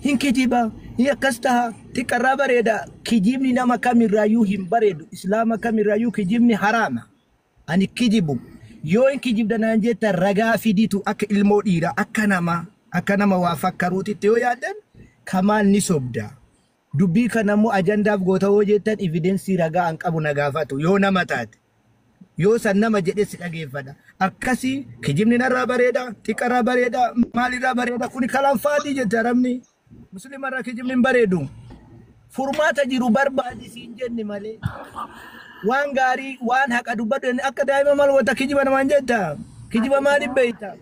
Hin kijiba, hin akkas taha, xiqqarraa bareeda. Kijibni nama kamirraayyuu hin bareedu. Islaama kamirraayyuu kijibni haraama. Ani kijibu. Yoo hin kijibda naan jetta ragaa fiditu akka ilmoo dhiiraa akka nama waa fakkaruutitti yoo yaaddan Kamaal ni sobda. Dubbii kana immoo ajandaaf goota yoo jettan evidensii ragaa an qabu na gaafatu yoo nama taate. Yoo san nama jedhe si dhageeffadha. Akkasii kijibni narraa bareeda, xiqqarraa bareeda, maalirraa bareeda kuni kalaan faadii jette arabni. Muslimarraa kijibni hin bareedu. Furmaata jiru barbaadi siin jenne malee. Waan gaarii waan haqa dubbadhu jenne akka daa'ima maal wanta kijiba namaan jetta. Kijiba maaliif beekta?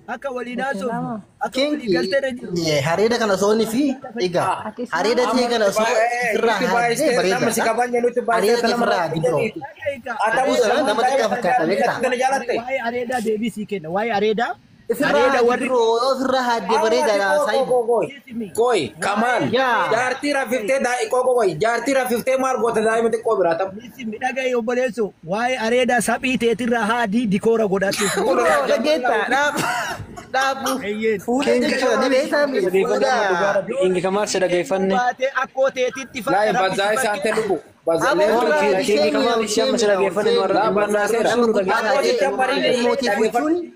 Akka waliin haasofnu, akka walii Kingi galtee jiru. hareeda kana osoo inni fi egaa hareeda ta'e kana osoo ofirraa haadee bareedaadha. Hareeda kee ofirraa haadi bro. Sana nama xiqqaa fakkaata beektaa? Waa'ee areedaa deebii sii kenna. Waa'ee areedaa Ofirraa areeda haadi warri bro ofirraa haadee bareedaadha saayibu. Qoy, Kamal, Yaa jaartii rafiftee daa'i qoy qoy jaartii rafiftee maal goota daa'ima xiqqoo biraa tam. Listen, dhaga'i obboleesso. Waa'ee areedaa saphii teetirraa haadii dikoora godhadhu. bro dhageettaa dhaabu dhaabu Eeyyeen. fuula jechuudha ni beektaa mi Dhageeffadhu amma dhugaa fuula. rabbi Kingi Kamaal si Yoo dhageeffanne. baatee akkoo teetitti Laa fa'a rabbi si bazaa isaan fakkee. te lubu. Bazaa Aboo lee ofirraa Kingi haadi Kingi Kamaal sheemi ishee amma si sheemi dhageeffanne nu sheemi. har'a laa dhimma bazaa seera. arrabsuu Nama nu guddaa Akkoo dhageeffanne. sitti taatee ammarii ilmoo kee dhageeffadhu. fuuchuun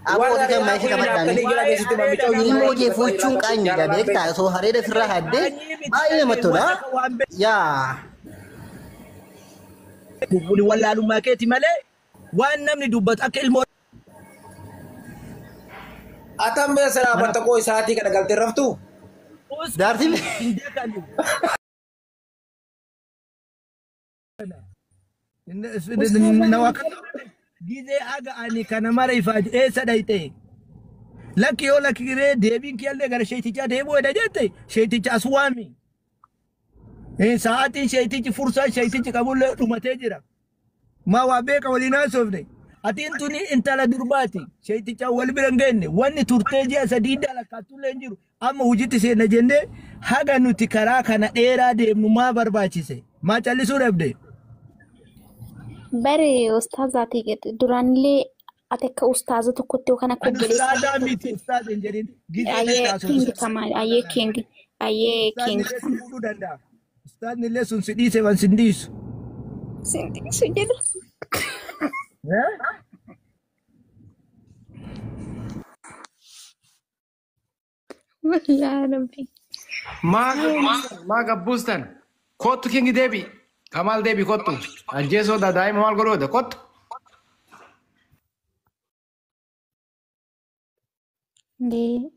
aboo Warra horii kan areedaa maayisii kun qabadhaani. hinaaftanii jira Waa'ee keessatti areeda mamicha hojii Ilmoo gabaabaa kee fuuchuun qaanyiidha beektaa osoo hareeda ofirraa haaddee qaanyii miti baay'ee namatti tola. wanta waan Yaa beeku kuni wallaalummaa keeti malee waan namni dubbatu akka ilmoo Atam bee sana mana bakka koo isaatii kana galtee raftu. jaartiin hin beekamu. Gizee aga ani kana mara ifaaju eessa dhayxe? Lakki yoo lakki giree deebiin kiyyallee gara sheetichaa deebi'uu edha jette sheeticha as waami. Sa'aatiin sheetichi fursaan sheetichi qabullee dhumatee jira. Maa waa beeka waliin haasofne. Atiin tuni intala durbaati. Sheetichaa wal bira hin geenne. Wanni turtee ji'a sadii dalakkaatullee hin jiru. Amma hojiitti seenna jennee haga nuti karaa kana dheeraa deemnu maa barbaachise? Maa callisuu dhabde? Bare ustaazaati duraanillee ati akka ustaaza tokkotti yookaan akka Ani obboleessa ustaazaa miti ustaaz hin jedhin. Gizee ayyee takka king haasofne. Kamaal ayyee king ayyee Ustaazni king illee si Kamaal fuudhuu danda'a. Ustaazni illee sun si dhiise waan sin dhiisu. Sindiisu jedha. Eh? Wallaahi rabbi. Maa gabbuustan kottu Kingi deebi. Kamaal deebi kottu. Ajjeesoo daa'ima maal godhoote kottu. Ndee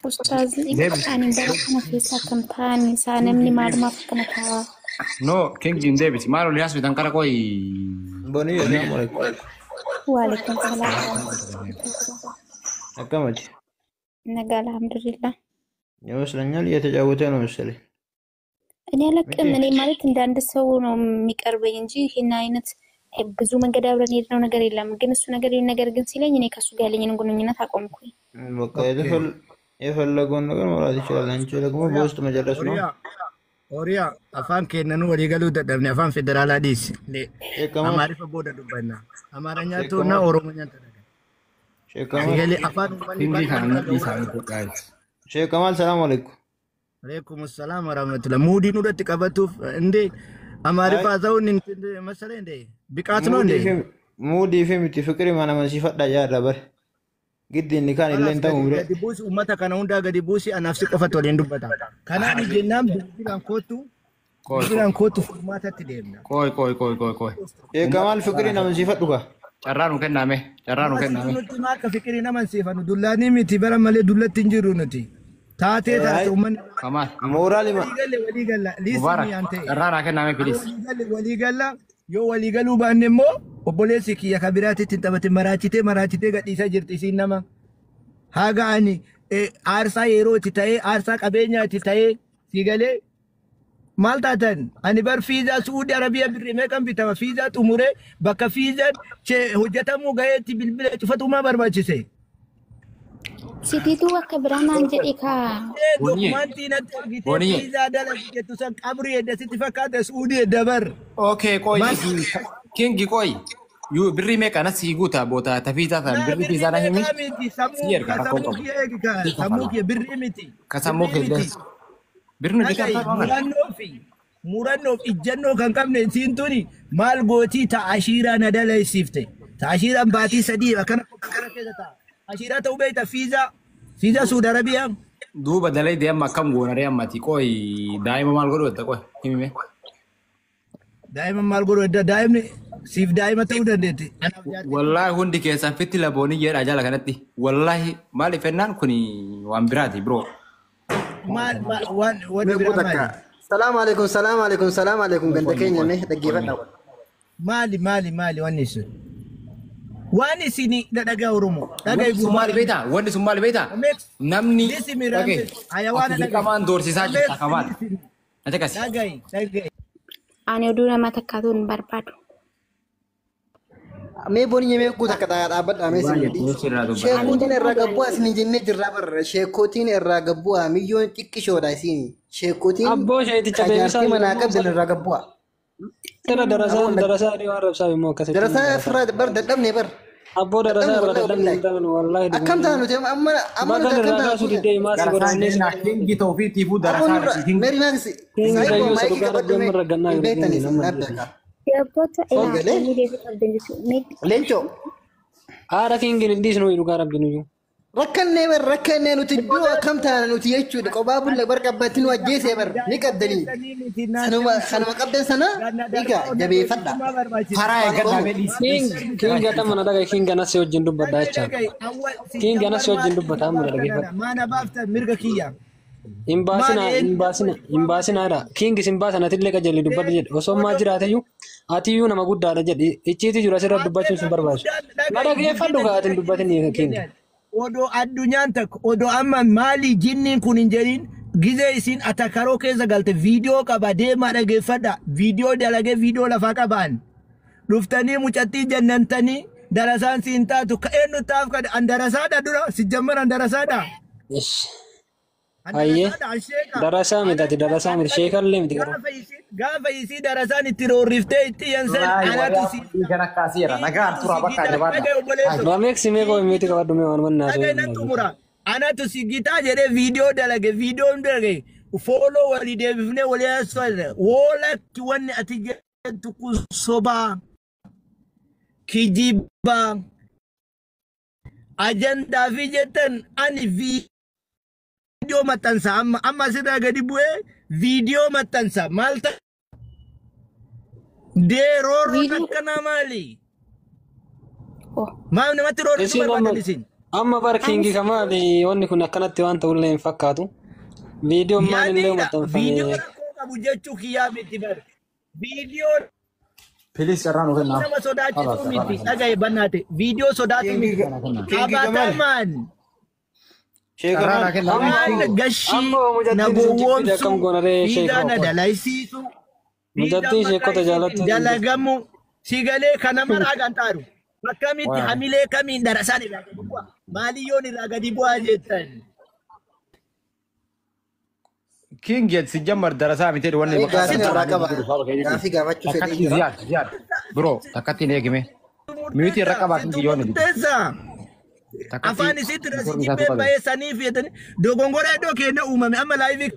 ustaazni Deebi. ani bara kana keessa akkam ta'an isaa namni maalumaaf akkana ta'a. No, Kingi hin deebisi. Maal olii haasoftan kara qoyi. Bonii assalamu alaikum. Waalaikum salaam warahmatullahi. Akkamati? Nagaa alhamdulillah. ይመስለኛል እየተጫወተ ነው መሰለኝ። እኔ አላቅም። ምንድን እኔ ማለት እንደ አንድ ሰው ነው የሚቀርበኝ እንጂ ይሄን አይነት ብዙ መንገድ አብረን የሄድነው ነገር የለም። ግን እሱ ነገር ይሄን ነገር ግን ሲለኝ እኔ ከእሱ ጋር ያለኝን ግንኙነት አቆምኩኝ። በቃ የፈለገውን ነገር መውራት ይችላል። አንቺ ደግሞ በውስጥ መጨረስ ነው። Horiyaa horiyaa afaan keenyanuu walii galuu dadhabne afaan federaalaa dhiisi. ሼክ ከማል Amaariffa booda dubbanna. Amaaranya ሼክ tuunna ከማል Oromonyaan tana. ሼክ ከማል Sigalee afaan uummanni Kingi bal'aan kana dhaga'u dhiisaa guys. ሼክ ከማል ሰላም አለይኩም። Alaikum assalam warahmatullah. Muudii nurratti qabatuuf እንዴ አይ Amaariffa haasa'uun መሰለህ እንዴ ብቃት ነው እንዴ? ሙዲ ፊ miti ፍቅሪ mana mansiifadha jaarra bare giddi inni kaan illee Kalaas hin ta'u gadi mure gadi buusi uummata kana hundaa gadi buusi anaaf si qofatu waliin dubbata. Kanaaf jennaan bilbilaan kootu Qoy bilbilaan kootu furmaatatti deemna. qoy qoy qoy qoy qoy. Sheek Kamaal fiqirii amansiifadhu ka Carraa nu kenname. Carraa nu Maasitu kenname. nutti maa akka fiqirii amansiifannu dullaanii miti bara malee dullatti hin jirru nuti. Taatee taate uummanni Kamaal. mooraalima walii galle walii galla liisii Mubarak. miyaan ta'e. Carraa naa kenname Yoo please. walii galle walii galla yoo walii galuu baanne immoo obboleessi kiyya ka biraatitti hin taphatin maraachitee maraachitee gadhiisaa jirti isiin nama. Haga ani aarsaa yeroo itti ta'ee aarsaa qabeenyaa itti ta'ee si galee maal taatan ani bar fiizaa Suudi Arabiyaa birrii meeqan bitama fiizaa xumuree bakka fiizaan hojjetamuu gaheetti bilbila cufatumaa barbaachise. Sitiituu akka biraa naan jedhe kaa. Booniyee. Dokumantii natti argitee Booniyee. fiizaa dalagi jettu san qabrii edda sitti fakkaata Suudi edda bar. Okay, qoy. Maal Kingi qoy. Yoo birrii meeqa nas sii guuta boota tafiisaa sana Naa birrii birrii fiisaa na himi. meeqaa miti Si sammuu erga ka rakkoo sammuu qabu. kiyya eegi ka Si sammuu kafala. kiyya birrii miti Ka sammuu birrii kee miti. Birri nuti Dhaga'i kafalaa kana. murannoo fi murannoof ijjannoo kan qabne isiin tuni maal gootii ta ashiiraa na dalaysiifte. Ta ashiiraan baatii sadii akkana akkana keessa ta'a. Ashiiraa ta'uu beekta fiizaa fiizaa Suudi Arabiyaa. Duuba dalayde amma akkam goonaree ammati qoy daa'ima maal godhu edda qoy himime. Daa'ima maal godhu edda daa'imni siif daa'ima ta'uu dandeetti. Anaaf jaartii Wallaahi hundi keessan fitti laboonii jedha jala kanatti. Wallaahi maaliif jennaan kuni waan biraati bro. Maal maal waan wanni Mee biraa takka. maali? Salaam alaikum, salaam alaikum, salaam alaikum. Qoy Ganda qoy keenya qoy mee qoy. dhaggeeffadhaa. Maali maali maali wanni isin? Waan isin dhadhagaa Oromoo dhaga'i Wanti sun gurbaa maali beektaa? Wanti sun maali beektaa? Ramex Namni listen dhagaye Ramex ati hayawaana dhaga'i. dirqamaan doorsisaa Ramex jirta kamaan. listen Ati akkasi. dhaga'i dhaga'i. Ani oduu namaa takkaatu hin barbaadu. Mee booni mee guuta akka dhaabbadhaa mee Waan isin jettu sirraa dubbata. Ani Sheekootiin irraa barbaadu gabbu'aa isin hin jennee jirraa barra. Sheekootiin irraa gabbu'aa miyyoon xiqqishoodha isin. Sheekootiin Abboo sheeticha ka beebisaa jaartii manaa immoo qabdan irraa gabbu'aa. irra Aboo darasaan darasaa adii waan rabsaaf immoo akkasitti Darasaa darasaa. ofirraa bar dadhabne bar. Abboo darasaa Dadhabne irraa wallahi dadhabne hin wallahi. taanu wallahi Akkam dubbii. taanu nuti amma amma nuti Bagan akkam irraa taanu kaasuu tuuta. diddee himaa si Darasaan godhannee si jennaa kingi toofiitiifuu Aboo darasaa nurra miti kingi. meeri maakisi Kingi saayiboo dayyuu isa maayikii dhugaa qabadhu rabbi mee amma raggannaa hin jiru beektan kingi isin nama naaf ajjeesan. beekaa. Gabboota ilaa Galee inni deebii qabdan jechuudha. leencoo Haadha kingi hin dhiisnu dhugaa rabbi nuyyuu. rakkannee bar rakkannee nuti iddoo akkam taana nuti jechuudha qophaa bulle bar qabbatti nu ajjeesee bar ni qabdanii. Keessanii miti Sanuma naan kanuma qabdan sana ganna egaa darbaa jabeeffadha. onnaa barbaachisa. Karaa Afaan eeggadhaa Oromoo. mee dhiisi King dhiisi. king atama na dhagaye king anas si wajjin dubbadha Dhaga'i jechaadha. dhaga'i awwal King anas sijjammar si wajjin maaltu dubbata na amma na baaftan dhaggeeffadhu. ana maana baaftan mirga kiyya. Hin Maali baasinaa hin eenyu baasina hin baasinaadha. King isin baasan atillee qajeelli dubbadhu jedhe. Osoo ammaa jiraateyyuu atiyyuu nama guddaadha jedhe. Icciitii jiru asirra Ante dubbachuun sin namni barbaachisu. guddaan Na dhaga'i dhaggeeffadhu guddina gaa ati hin jala dubbatin hin king. jenneen. Odoo addunyaan takka odoo amma maali jinniin kun hin jedhin gizee isin atakaroo keessa galte viidiyoo qaba deemaa dhageeffadha viidiyoo dalagee viidiyoo lafaa qabaan dhuftanii mucattii jannantanii darasaan siin taatu ka eenyu taaf kan an darasaadha dura si jammar an darasaadha Ish. an Hayyee. darasaadha an sheeka Darasaa miti ati darasaa miti sheekallee miti garuu. gaafa isii gaafa isii darasaan itti roorriftee itti yansan Wallaahi warri anatu si abbootii kan akkasiidha. Nagaan eenyutu turaa si bakka gitaa jabaadha. dhaga'i obboleesso Rameeksi mee qo'i miti qabadhu mee waan mannaa dhaga'i nan xumura anatu si gitaa jedhee viidiyoo dalage viidiyoon dalage fooloo walii deebifnee walii haasofne woolatti wanni ati jettu kun sobaa kijibaa ajandaa fi jettan ani viidiyoo maxxansa amma amma asirraa gadi bu'ee viidiyoo maxxansa maal ta'a deeroorroon Viidiyoo akkanaa maali? oh Maaf namatti roorrisuu Isin amma barbaadan isin? amma bar kingi anis kamaali wanni kun akkanatti waan ta'ullee hin fakkaatu. Viidiyoon maalillee Yaadniidha. Viidiyoo maxxanfame. rakkoo qabu jechuu kiyyaa miti bar. Viidiyoo Piliis carraa nu kennaa. nama sodaachisuu Kalaas carraa miti. nu kennaa. Dhagaye bannaate. Viidiyoo sodaatu Kingi miti. Carraa kennaa. Kingi Kamal. Qabatamaan Sheekh Carraa Kamal. naa kennaa. Amma waan gashii amma na mucattiin isin jibbite akkam gowwoomsu, goonaree fiidaa na sheekoo. dalaysiisu, fiidaa Mucattiin maqaa sheekota isiitiin jaalattu hin jirtu. dalagamu, sigalee kana maraa kan taaru. Akkamitti hamilee kamiin darasaan irraa gadi bu'a? Maaliyyoon irraa gadi bu'aa jettan? King jedh si jammar darasaa miti jedhu wanni Mee maqaa gaafii darasaa irraa miti qaba. jedhu faaba kee jechuudha. Gaafii gaafachuu fedhii Takkatti jira. ziyaad ziyaad bro takkatti hin eegime. Miyuutii irra Murteessa, qabaa situ kingi yoon jedhu. murteessa. Takkatti Afaan isiitti rasi uniformii isaatu jibbee qabe. bahee saniif jedhanii dogongora iddoo keenya uumame amma laayivii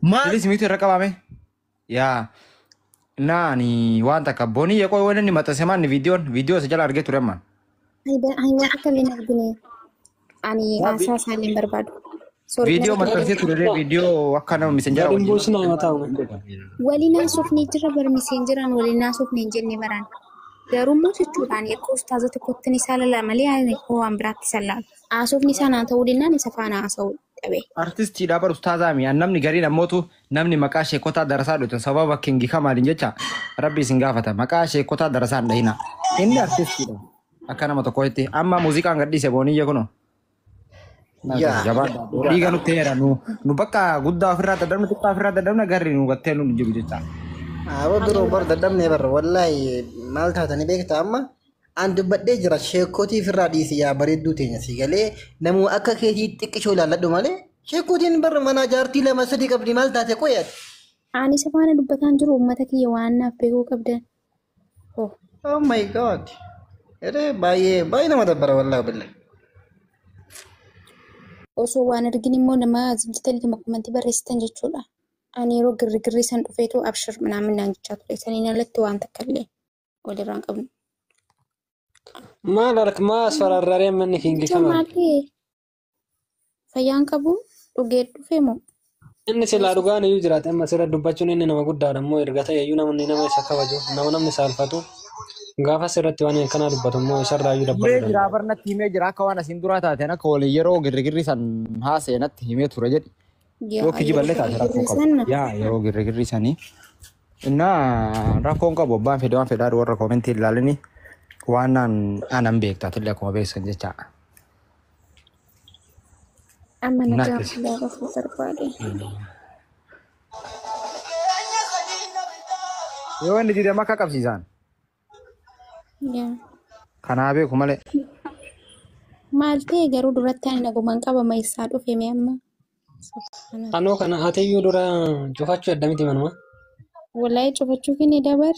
maal Bilis miyuutii irra qabaame. Yaa naani waan takka boonii yeqoo waan inni maxxanse maanni viidiyoon viidiyoo isa jala argee ture ammaan. ani waan akka illee hin argine ani haasaa isaallee hin barbaadu. Sorry Viidiyoo nama maxxansee ture viidiyoo akka nama misenjara Gadi hin wajjin. buusinaa mataa uume. Waliin haasofnee jira barmiseen jiraan waliin haasofnee hin jenne baraan. Garuu jechuudhaan erga ustaaza tokkotti ni saalala malee ani koo waan biraatti sallaalu. Haasofni isaa naa ta'uu dinnaan isa faana haasa'uu dhabe. Artistiidha bar ustaazaa mi namni gariin ammootu namni maqaa sheekotaa darasaa dhuftan sababa kingi kamaaliin jecha rabbi isin gaafata maqaa sheekotaa darasaa hin dhahina. Inni artistiidha. Akka nama tokkotti amma muuziqaan gadhiise booniyya kuno. Yaa. Jabaadha. Dhiiga nutti heera nu nu bakka guddaa ofirraa daddabna xiqqaa ofirraa daddabna garri nu gattee nu jiru jecha. Aboo biroo bar dadhabnee barra wallaahi maal taatanii beektaa amma an dubbadhee jira sheekootii ofirraa dhiisi yaa bareedduu teenya si galee namuu akka keetii xiqqishoo ilaalladhu malee sheekootiin barra mana jaartii lama sadii qabdi maal taate qoyaati. Ani isa faana dubbataan jiru uummata kiyya waan naaf beekuu qabdan. Hoo. Oh my God. Ere baay'ee baay'ee nama dabbara wallaahi billah. Osoo waan argin immoo nama jijjiiranii dokumentii barreessitan jechuudha. Ani yeroo girgirri san dhufeetu abshir minaamin naan jechaa ture. Saniin alatti waan takka illee walirraa hin qabnu. Maal harka maa as fararraree manni King Jecha Kamal? maali fayyaan qabu dhugee dhufe moo? Inni silaa dhugaan iyyuu jiraate amma sirra dubbachuun inni nama guddaadha immoo erga ta'e iyyuu namni nama isa kabaju nama namni saalfatu gaafa sirratti waan akkanaa dubbatu immoo isarraa iyyuu dabbaluu Himee jira danda'a. bar natti himee jira akka waan asiin duraa taateen akka waliin yeroo girgirri san haasa'e natti himee ture jedhi. Yoo Yaa kijiballee yeroo taate rakkoo girgirri qabu. san Yaa yeroo girgirri sanii. Innaa rakkoon qabu abbaan fedhe waan fedhaa warra koomentii ilaalini waan naan anan beektaa tillee akkuma beeksan jecha. amma Innaa nagaa akkasi. fuula rafuu barbaade. Yoo inni dide makka qabsiisan. Yaa. Kanaa beeku malee. Maal ta'e garuu duratti ani nagumaan qabama isaa dhufe mee amma? Subhaanallah. Anoo kana ati iyyuu dura cufachuu edda miti manuma. Wallahi cufachuuf inni dabar.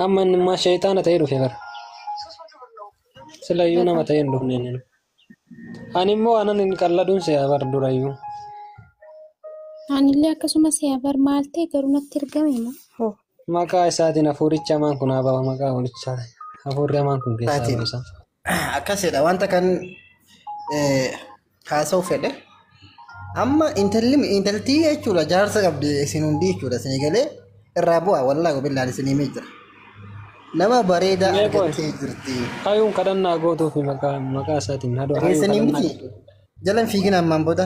Amma inni immoo sheexaana ta'ee dhufe bara. Sila iyyuu nama ta'ee hin dhufne inni. Ani immoo anan hin qalladuun se'a bara dura iyyuu. Anillee akkasumas yaa bar maal ta'e garuu natti ergame moo? Hoo. Maqaa isaatiin hafuurichi hamaan kun haa bahu maqaa hoolichaa. Hafuurri hamaan kun keessaa Taatiin. bahu isaa. Akkasidha wanta kan haasa'u fedhe. Amma intalli intaltii jechuudha jaarsa qabdi isin hundi jechuudha isin galee irraa bu'a wallaahi billaan isin himee jira. Nama bareedaa Mee qoy argattee jirti. hayuun kadhannaa gootuu fi maqaa isaatiin haadha hayuun Dhageessanii kadhannaa miti jalan fiigina ammaan booda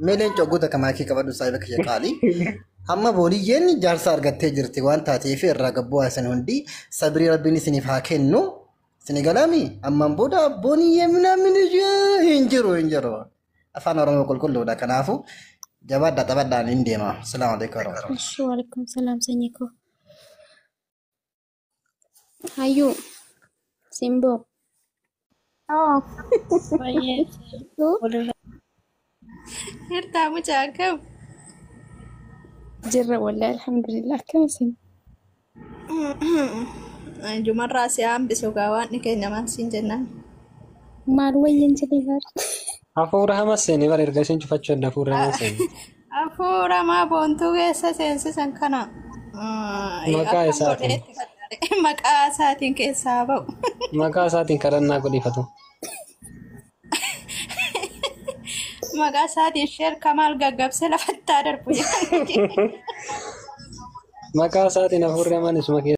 meeleen coggota kamaakii qabadhu saayiba kiyya qaalii. Amma booliyyeen jaarsa argattee jirti waan taateef irraa gabbu'aa isin hundi sabrii rabbiin isiniif haa kennu. Isin galaami ammaan booda booniyyee minaamin hin jiru hin jiru. Afaan Oromoo qulqulluudha kanaafu jabaadhaa taphadhaan hin deema. Salaamu alaikum warahmatullahi. Ashuu waalaikum salaam sanyii koo. Hayyuu simboo. Oh, baay'ee walirra. Hirtaa mucaa akkam? Jirra wallahi alhamdulillah akkam isin? Jumarraa si hambisu gaa waan keenya maal siin jennaan. Maal wayyan jedhee bar. Hafuura hamaa seeni bara erga isheen cufachuu edda hafuura hamaa seeni. Hafuura maa boontuu keessa seensisan kana. Maqaa Akkam isaatiin. godheetti fakkate maqaa isaatiin keessaa ba'u. Maqaa isaatiin kadhannaa godhifatu. Maqaa isaatiin sheer kamaal gaggabsee lafatti haa darbu. Maqaa isaatiin hafuurri hamaan isuma keessa.